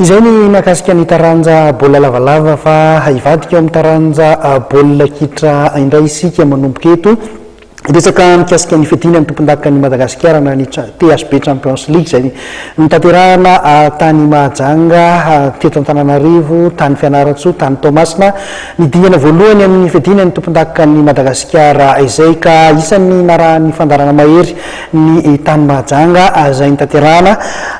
Izay ny mahakasika ny taranja baolina lavalava fa hivadika eo amin'ny taranja baolina kitra indray isika manomboka eto. Resaka mikasika ny fiadiana ny tompondakan'i Madagasikara na ny THB Champions League izay notanterahana tany Mahajanga, teto Antananarivo, tany Fianarantsoa, tany Toamasina. Ny dingana voalohany amin'ny fiadiana ny tompondakan'i Madagasikara izay ka isan'ny narahan'ny fandaharana mahery ny tany Mahajanga izay notanterahana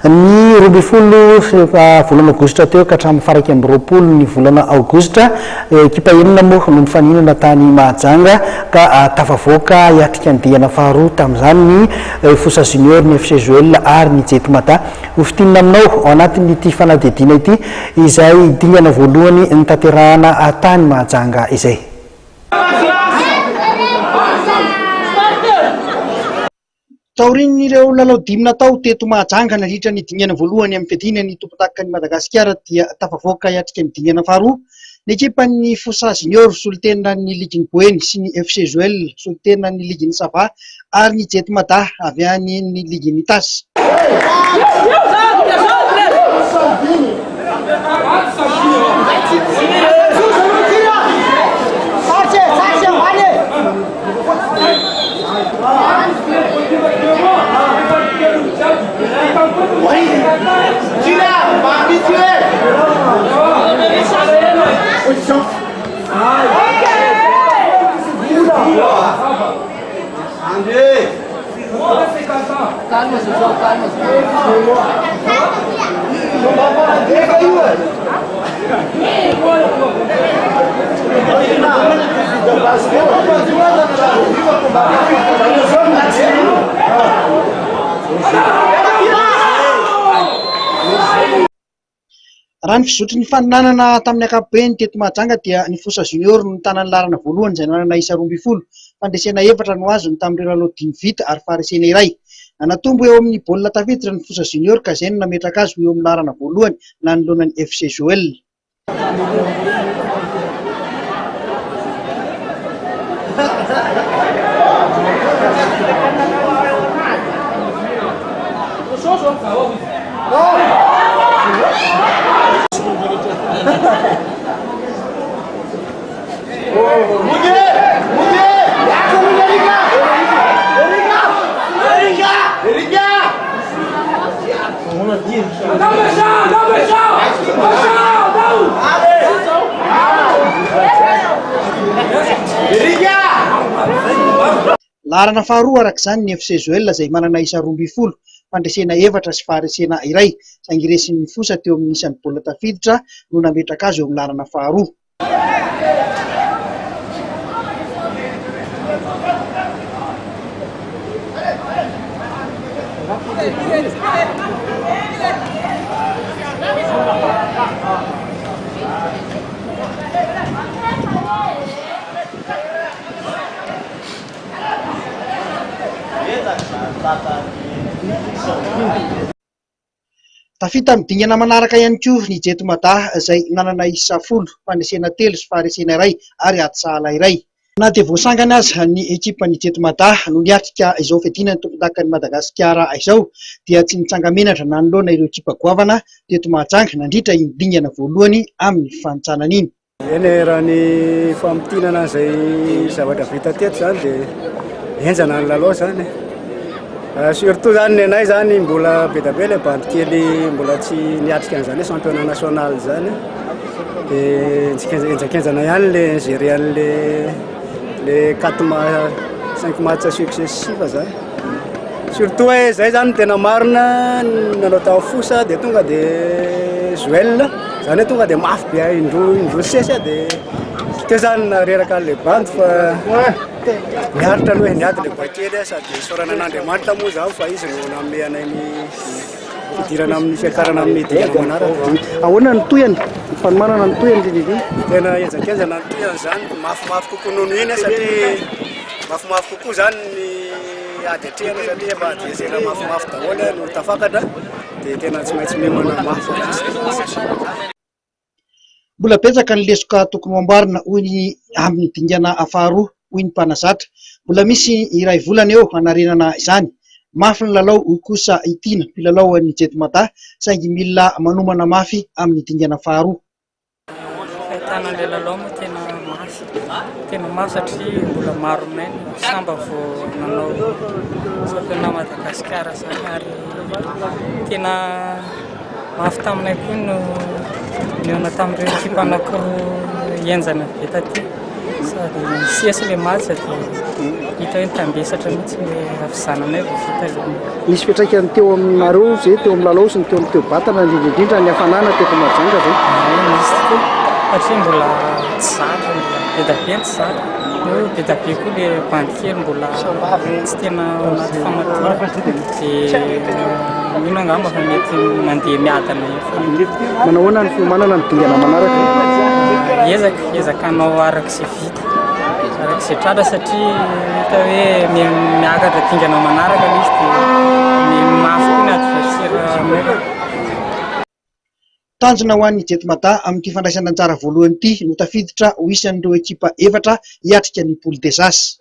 ny 12 volana aogositra teo ka hatramin'ny faha 21 ny volana aogositra. Ekipa enina moa no nifaninana tany Mahajanga ka tafavoaka hiatrika ny dingana faharoa tamin'izany ny Fosa Junior, ny FC Joel ary ny Jet Mada. Ho fintinina aminao ao anatin'ity fanadihadiana ity izay dingana voalohany notanterahana tany Mahajanga izay. Taorian'ireo lalao dimy natao teto Mahajanga nandritra ny dingana voalohany amin'ny fiadiana ny tompondakan'i Madagasikara dia tafavoaka hiatrika ny dingana faharoa ny ekipan'ny Fosa Junior solontenan'ny ligin'i Boeny sy ny FC Joel solontenan'ny ligin'i Sava ary ny Jet Mada avy any ny ligin'i Itasy. Raha ny fizotry ny faninanana tamin'ny ankapobeny teto Mahajanga dia ny Fosa Junior no nitana ny laharana voalohany izay nanana isa 12. Fandresena efatra no azony tamin'ireo lalao dimy vita ary faharesena iray. Nanatombo eo amin'ny baolina tafiditra ny Fosa Junior ka izay no nametraka azy ho eo amin'ny laharana voalohany nanoloana ny FC Joel. Laharana faharoa araka izany ny FC Joel izay manana isa 12, fandresena efatra sy faharesena iray, saingy resin'ny Fosa teo amin'ny isan'ny baolina tafiditra no nametraka azy eo amin'ny laharana faharoa. Tafita amin'ny dingana manaraka ihany koa ny Jet Mada izay nanana isa folo, fandresena telo sy faharesena iray ary ady sahala iray. Na dia voasangana aza ny ekipan'ny Jet Mada no niatrika izao fiadiana ny tompondakan'i Madagasikara izao dia tsy nitsanga-menatra nanoloana ireo ekipa goavana teto Mahajanga nandritra iny dingana voalohany amin'ny fanintsanana iny. Eny e, raha ny famintinana izay zavatra vita teto izany dia henjana ny lalao izany e. Ah, surtout izany ny anay izany mbola be dia be ilay bandy kely mbola tsy niatrika an'izany hoe championnat national izany. Dia henjakenjana ihany le gérer an'le le quatre ma- cinq matchs successifs izany. Surtout hoe zay zany no tena marina nanao tamin'ny fosa dia tonga dia Joël zany hoe tonga dia mafy be indroa indroa sesy aho dia teo zany nareraka an'ilay bandy fa niaritra aloha e, niady ilay boay kely sady isaorana an'Andriamanitra moa zaho fa izy no nanome anay ny fidirana amin'ny fiakarana amin'ny dingana manaraka. Ahoana ny tohiny? Ny fanomanana ny tohiny ry Lily? Tena henjakenjana ny tohiny zany, mafimafy kokoa noho ny iny satria mafimafy kokoa zany ny ady atrehina satria efa adversaire mafimafy daholo no tafakatra dia tena tsy maintsy miomana mafy. Mbola betsaka ny lesoka tokony ho amboarina hoy ny amin'ny dingana faharoa, hoy ny mpanazatra. Mbola misy iray volana eo hanarenana izany. Mafy ny lalao hoy kosa i Tiana, mpilalao an'ny Jet Mada, saingy mila manomana mafy amin'ny dingana faharoa. Fahitana an'ilay lalao moa tena mafy, tena mafy satria mbola maro aminay no samba vao nanao championnat Madagascar izany ary tena mafy taminay koa no nihaona tamin'ireo ekipa anankiroa henjana be taty sady nisesy ilay match dia hita hoe nitambesatra mihitsy ilay havizananay vao vita ilay Nisy fiantraikany teo aminareo ve teo amin'ny lalao sy ny teo amin'ny toe-batana indrindra indrindra ny hafanana teto Mahajanga ve? Ie, misy tokoa satria mbola tsy zatra, mbola be dia be ny tsy zatra, eo be dia be koa ilay bandy kely mbola tsy tena ao anaty famatorana dia mino angamba fa mety mandeha miadana eo foana. Manao ahoana ny fiomanana ny dingana manaraka? Ezaka, ezaka hanao araka izay vita. Araka izay tratra satria hita hoe miakatra dingana manaraka ilay izy dia miha-mafy koa ny adversaire amin'io. Tanjona ho an'ny Jet Mada amin'ity fandraisana anjara voalohany ity no tafiditra ho isan'ireo ekipa efatra hiatrika ny Poule des As.